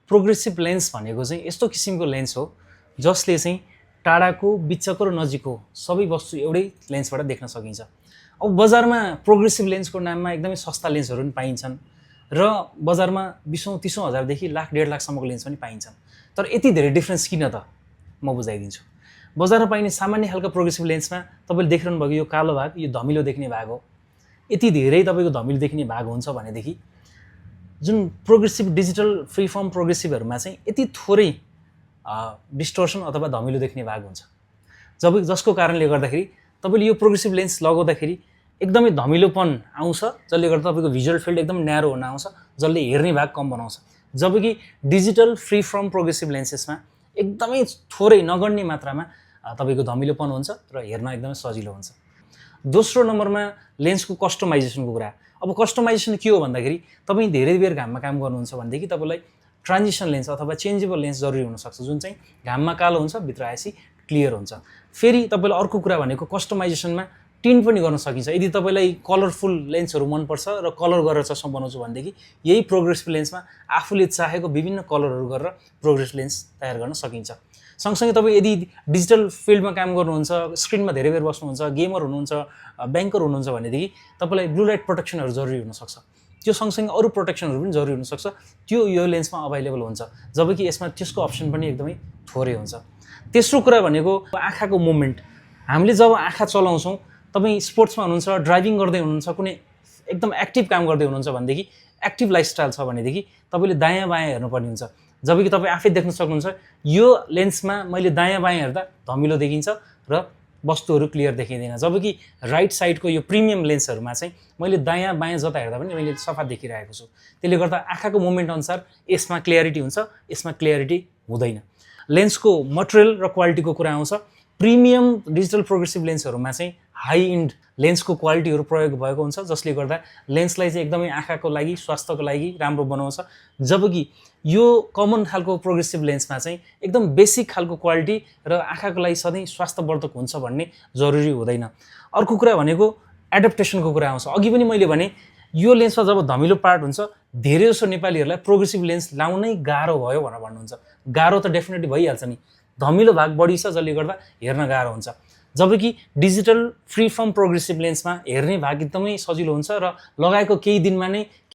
Progressive lens भनेको चाहिँ यस्तो किसिमको लेन्स हो जसले चाहिँ टाढाको बिच्चाको र नजिकको सबै वस्तु एउटै लेन्सबाट देख्न सकिन्छ। अब बजारमा प्रोग्रेसिभ लेन्सको नाममा एकदमै सस्ता लेन्सहरू पनि पाइन्छन् र बजारमा 20,000-30,000 हजारदेखि लाख 1.5 लाखसम्मको लेन्स पनि पाइन्छन्। तर यति धेरै डिफ्रेन्स किन त म बुझाइदिन्छु। बजारमा पाइने सामान्य खालको प्रोग्रेसिभ लेन्समा तपाईँले देखिरहनु भएको यो कालो भाग, यो धमिलो देख्ने भाग हो। यति धेरै तपाईँको धमिलो देख्ने भाग हुन्छ भनेदेखि जुन प्रोग्रेसिभ डिजिटल फ्री फर्म प्रोग्रेसिभहरूमा चाहिँ यति थोरै डिस्टोर्सन अथवा धमिलो देख्ने भाग हुन्छ, जसको कारणले गर्दाखेरि तपाईँले यो प्रोग्रेसिभ लेन्स लगाउँदाखेरि एकदमै धमिलोपन आउँछ, जसले गर्दा तपाईँको भिजुअल फिल्ड एकदम न्यारो हुन आउँछ, जसले हेर्ने भाग कम बनाउँछ। जबकि डिजिटल फ्री फर्म प्रोग्रेसिभ लेन्सेसमा एकदमै थोरै नगण्य मात्रामा तपाईँको धमिलोपन हुन्छ र हेर्न एकदमै सजिलो हुन्छ। दोस्रो नम्बरमा लेन्सको कस्टमाइजेसनको कुरा। अब कस्टमाइजेसन के हो भन्दाखेरि तपाईँ धेरै बेर घाममा काम गर्नुहुन्छ भनेदेखि तपाईँलाई ट्रान्जिसन लेन्स अथवा चेन्जेबल लेन्स जरुरी हुनसक्छ, जुन चाहिँ घाममा कालो हुन्छ भित्र आएपछि क्लियर हुन्छ। फेरि तपाईँलाई अर्को कुरा भनेको कस्टमाइजेसनमा टिन्ट पनि गर्न सकिन्छ। यदि तपाईँलाई कलरफुल लेन्सहरू मनपर्छ र कलर गरेर चस्मा बनाउँछु भनेदेखि यही प्रोग्रेसिभ लेन्समा आफूले चाहेको विभिन्न कलरहरू गरेर प्रोग्रेसिभ लेन्स तयार गर्न सकिन्छ। सँगसँगै तपाईँ यदि डिजिटल फिल्डमा काम गर्नुहुन्छ, स्क्रिनमा धेरै बेर बस्नुहुन्छ, गेमर हुनुहुन्छ, ब्याङ्कर हुनुहुन्छ भनेदेखि तपाईँलाई ब्लू लाइट प्रोटेक्सनहरू जरुरी हुनसक्छ। त्यो सँगसँगै अरू प्रोटेक्सनहरू पनि जरुरी हुनसक्छ, त्यो यो लेन्समा अभाइलेबल हुन्छ, जबकि यसमा त्यसको अप्सन पनि एकदमै थोरै हुन्छ। तेस्रो कुरा भनेको आँखाको मुभमेन्ट। हामीले जब आँखा चलाउँछौँ, तपाईँ स्पोर्ट्समा हुनुहुन्छ, ड्राइभिङ गर्दै हुनुहुन्छ, कुनै एकदम एक्टिभ काम गर्दै हुनुहुन्छ भनेदेखि, एक्टिभ लाइफस्टाइल छ भनेदेखि तपाईँले दायाँ बायाँ हेर्नुपर्ने हुन्छ। जबकि तपाईँ आफै देख्न सक्नुहुन्छ यो लेन्समा मैले दायाँ बायाँ हेर्दा धमिलो देखिन्छ र वस्तुहरू क्लियर देखिँदैन, जबकि राइट साइडको यो प्रिमियम लेन्सहरूमा चाहिँ मैले दायाँ बायाँ जता हेर्दा पनि मैले सफा देखिरहेको छु। त्यसले गर्दा आँखाको मुभमेन्ट अनुसार यसमा क्लियरिटी हुन्छ, यसमा क्लियरिटी हुँदैन। लेन्सको मटेरियल र क्वालिटीको कुरा आउँछ। प्रिमियम डिजिटल प्रोग्रेसिभ लेन्सहरूमा चाहिँ हाई इन्ड लेन्सको क्वालिटीहरू प्रयोग भएको हुन्छ, जसले गर्दा लेन्सलाई चाहिँ एकदमै आँखाको लागि, स्वास्थ्यको लागि राम्रो बनाउँछ। जबकि यो कमन खालको प्रोग्रेसिभ लेन्समा चाहिँ एकदम बेसिक खालको क्वालिटी र आँखाको लागि सधैँ स्वास्थ्यवर्धक हुन्छ भन्ने जरुरी हुँदैन। अर्को कुरा भनेको एडप्टेसनको कुरा आउँछ। अघि पनि मैले भने यो लेन्समा जब धमिलो पार्ट हुन्छ, धेरै जसो नेपालीहरूलाई प्रोग्रेसिभ लेन्स लाउनै गाह्रो भयो भनेर भन्नुहुन्छ। गाह्रो त डेफिनेटली भइहाल्छ नि, धमिलो भाग बढी छ जसले गर्दा हेर्न गाह्रो हुन्छ। जबकि डिजिटल फ्री फर्म प्रोग्रेसिभ लेन्समा हेर्ने भाग एकदमै सजिलो हुन्छ र लगाएको केही दिनमा नै